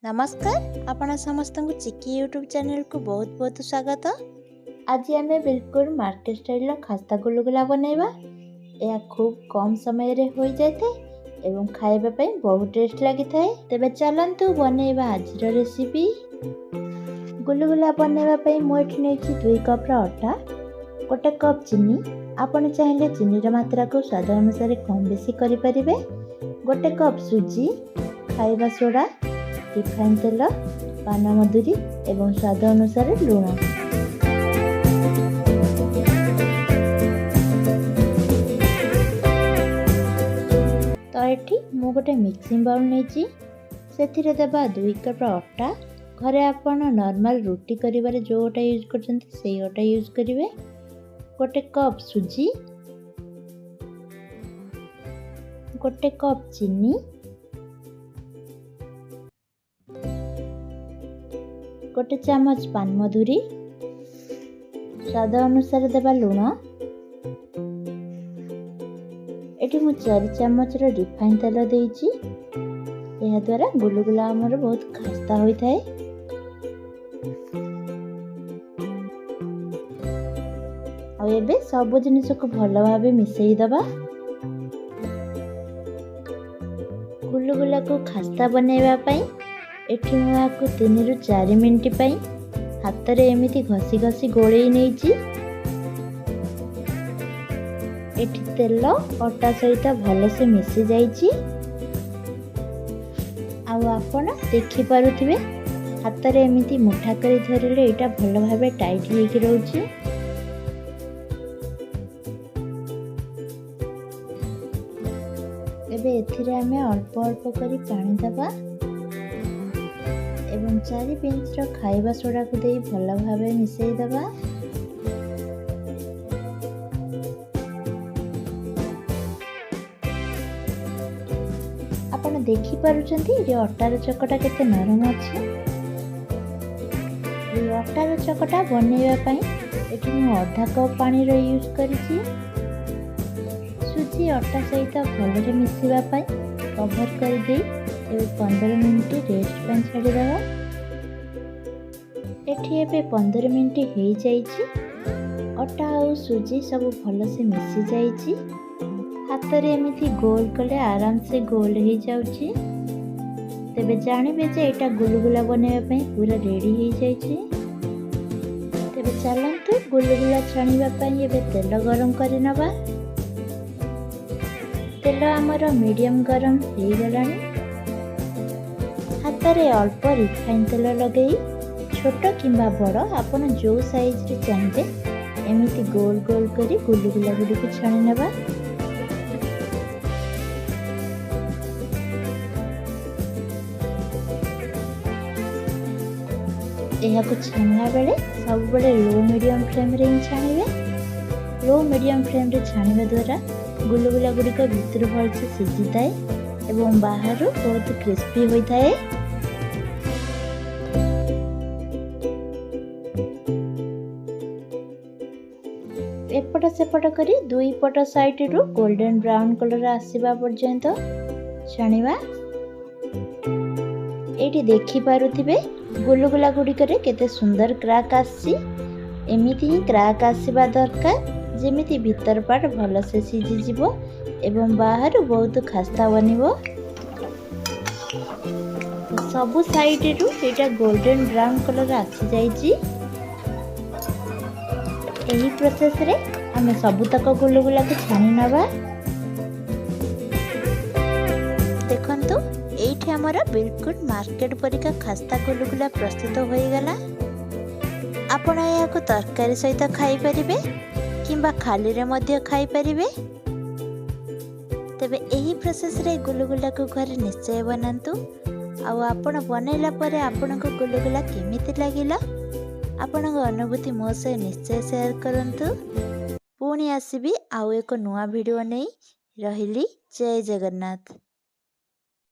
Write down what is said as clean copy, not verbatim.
ନମସ୍କାର, ଆପଣ ସମସ୍ତଙ୍କୁ ଚିକି ୟୁଟ୍ୟୁବ୍ ଚ୍ୟାନେଲକୁ ବହୁତ ବହୁତ ସ୍ୱାଗତ। ଆଜି ଆମେ ବିଲକୁଲ ମାର୍କେଟ ଷ୍ଟାଇଲର ଖାସ୍ତା ଗୁଲୁଗୁଲା ବନେଇବା। ଏହା ଖୁବ୍ କମ୍ ସମୟରେ ହୋଇଯାଇଥାଏ ଏବଂ ଖାଇବା ପାଇଁ ବହୁତ ଟେଷ୍ଟ ଲାଗିଥାଏ। ତେବେ ଚାଲନ୍ତୁ ବନେଇବା ଆଜିର ରେସିପି। ଗୁଲୁଗୁଲା ବନେଇବା ପାଇଁ ମୁଁ ଏଠି ନେଇଛି 2 କପ୍ର ଅଟା, 1 କପ୍ ଚିନି। ଆପଣ ଚାହିଁଲେ ଚିନିର ମାତ୍ରାକୁ ସ୍ୱାଦ ଅନୁସାରେ କମ୍ ବେଶୀ କରିପାରିବେ। 1 କପ୍ ସୁଜି, ଖାଇବା ସୋଡ଼ା, ରିଫାଇନ୍ ତେଲ, ପାନମଧୁରୀ ଏବଂ ସ୍ୱାଦ ଅନୁସାରେ ଲୁଣ। ତ ଏଠି ମୁଁ ଗୋଟେ ମିକ୍ସିଂ ବାଉଲ୍ ନେଇଛି, ସେଥିରେ ଦେବା 2 କପ୍ ଅଟା। ଘରେ ଆପଣ ନର୍ମାଲ ରୁଟି କରିବାରେ ଯେଉଁ ଅଟା ୟୁଜ୍ କରୁଛନ୍ତି, ସେଇ ଅଟା ୟୁଜ୍ କରିବେ। 1 କପ୍ ସୁଜି, 1 କପ୍ ଚିନି, 1 ଚାମଚ ପାନମଧୁରୀ, ସ୍ୱାଦ ଅନୁସାରେ ଦେବା ଲୁଣ। ଏଠି ମୁଁ 4 ଚାମଚର ରିଫାଇନ୍ ତେଲ ଦେଇଛି। ଏହାଦ୍ୱାରା ଗୁଲୁଗୁଲା ଆମର ବହୁତ ଖାସ୍ତା ହୋଇଥାଏ। ଆଉ ଏବେ ସବୁ ଜିନିଷକୁ ଭଲ ଭାବେ ମିଶାଇ ଦେବା। ଗୁଲୁଗୁଲାକୁ ଖାସ୍ତା ବନେଇବା ପାଇଁ ଏଠି ମୁଁ ଏହାକୁ 3ରୁ 4 ମିନିଟ୍ ପାଇଁ ହାତରେ ଏମିତି ଘଷି ଘଷି ଗୋଳେଇ ନେଇଛି। ଏଠି ତେଲ ଅଟା ସହିତ ଭଲସେ ମିଶି ଯାଇଛି। ଆଉ ଆପଣ ଦେଖିପାରୁଥିବେ, ହାତରେ ଏମିତି ମୁଠା କରି ଧରିଲେ ଏଇଟା ଭଲ ଭାବେ ଟାଇଟ୍ ହେଇକି ରହୁଛି। ଏବେ ଏଥିରେ ଆମେ ଅଳ୍ପ ଅଳ୍ପ କରି ପାଣି ଦେବା ଏବଂ 4 ପିଞ୍ଚର ଖାଇବା ସୋଡ଼ାକୁ ଦେଇ ଭଲ ଭାବେ ମିଶାଇ ଦେବା। ଆପଣ ଦେଖିପାରୁଛନ୍ତି ଯେ ଅଟାର ଚକଟା କେତେ ନରମ ଅଛି। ଏଇ ଅଟାର ଚକଟା ବନେଇବା ପାଇଁ ଏଠି ମୁଁ ଅଧା କପ୍ ପାଣିର ୟୁଜ୍ କରିଛି। ସୁଜି ଅଟା ସହିତ ଭଲରେ ମିଶିବା ପାଇଁ କଭର୍ କରିଦେଇ ଏବେ 15 ମିନିଟ୍ ରେଷ୍ଟ ପାଇଁ ଛାଡ଼ିଦେବା। ଏଠି ଏବେ 15 ମିନିଟ୍ ହେଇଯାଇଛି। ଅଟା ଆଉ ସୁଜି ସବୁ ଭଲସେ ମିଶିଯାଇଛି। ହାତରେ ଏମିତି ଗୋଲ କଲେ ଆରାମସେ ଗୋଲ ହେଇଯାଉଛି। ତେବେ ଜାଣିବେ ଯେ ଏଇଟା ଗୁଲୁଗୁଲା ବନେଇବା ପାଇଁ ପୁରା ରେଡ଼ି ହେଇଯାଇଛି। ତେବେ ଚାଲନ୍ତୁ ଗୁଲୁଗୁଲା ଛାଣିବା ପାଇଁ ଏବେ ତେଲ ଗରମ କରିନେବା। ତେଲ ଆମର ମିଡ଼ିୟମ୍ ଗରମ ହେଇଗଲାଣି। ହାତରେ ଅଳ୍ପ ରିଫାଇନ୍ ତେଲ ଲଗେଇ ଛୋଟ କିମ୍ବା ବଡ଼ ଆପଣ ଯେଉଁ ସାଇଜ୍ରେ ଚାହିଁବେ ଏମିତି ଗୋଲ ଗୋଲ କରି ଗୁଲୁଗୁଲା ଗୁଡ଼ିକୁ ଛାଣି ନେବା। ଏହାକୁ ଛାଣିଲା ବେଳେ ସବୁବେଳେ ଲୋ ମିଡ଼ିୟମ୍ ଫ୍ଲେମ୍ରେ ହିଁ ଛାଣିବେ। ଲୋ ମିଡ଼ିୟମ୍ ଫ୍ଲେମ୍ରେ ଛାଣିବା ଦ୍ୱାରା ଗୁଲୁଗୁଲା ଗୁଡ଼ିକ ଭିତରୁ ଭଲସେ ସିଝିଥାଏ ଏବଂ ବାହାରୁ ବହୁତ କ୍ରିସ୍ପି ହୋଇଥାଏ। ଏପଟ ସେପଟ କରି ଦୁଇ ପଟ ସାଇଡ଼ରୁ ଗୋଲ୍ଡେନ୍ ବ୍ରାଉନ୍ କଲର୍ ଆସିବା ପର୍ଯ୍ୟନ୍ତ ଛାଣିବା। ଏଇଠି ଦେଖିପାରୁଥିବେ ଗୁଲୁଗୁଲା ଗୁଡ଼ିକରେ କେତେ ସୁନ୍ଦର କ୍ରାକ୍ ଆସିଛି। ଏମିତି ହିଁ କ୍ରାକ୍ ଆସିବା ଦରକାର, ଯେମିତି ଭିତର ପାର୍ଟ ଭଲସେ ସିଝିଯିବ ଏବଂ ବାହାରୁ ବହୁତ ଖାସ୍ତା ବନିବ। ସବୁ ସାଇଡ଼ରୁ ଏଇଟା ଗୋଲ୍ଡେନ୍ ବ୍ରାଉନ୍ କଲର୍ ଆସିଯାଇଛି। ଏହି ପ୍ରୋସେସ୍ରେ ଆମେ ସବୁତକ ଗୁଲୁଗୁଲାକୁ ଛାଣି ନେବା। ଦେଖନ୍ତୁ, ଏଇଠି ଆମର ବିଲକୁଲ ମାର୍କେଟ ପରିକା ଖାସ୍ତା ଗୁଲୁଗୁଲା ପ୍ରସ୍ତୁତ ହୋଇଗଲା। ଆପଣ ଏହାକୁ ତରକାରୀ ସହିତ ଖାଇପାରିବେ କିମ୍ବା ଖାଲିରେ ମଧ୍ୟ ଖାଇପାରିବେ। ତେବେ ଏହି ପ୍ରୋସେସ୍ରେ ଗୁଲୁଗୁଲାକୁ ଘରେ ନିଶ୍ଚୟ ବନାନ୍ତୁ। ଆଉ ଆପଣ ବନେଇଲା ପରେ ଆପଣଙ୍କୁ ଗୁଲୁଗୁଲା କେମିତି ଲାଗିଲା, ଆପଣଙ୍କ ଅନୁଭୂତି ମୋ ସହ ନିଶ୍ଚୟ ସେୟାର କରନ୍ତୁ। ପୁଣି ଆସିବି ଆଉ ଏକ ନୂଆ ଭିଡ଼ିଓ ନେଇ। ରହିଲି, ଜୟ ଜଗନ୍ନାଥ।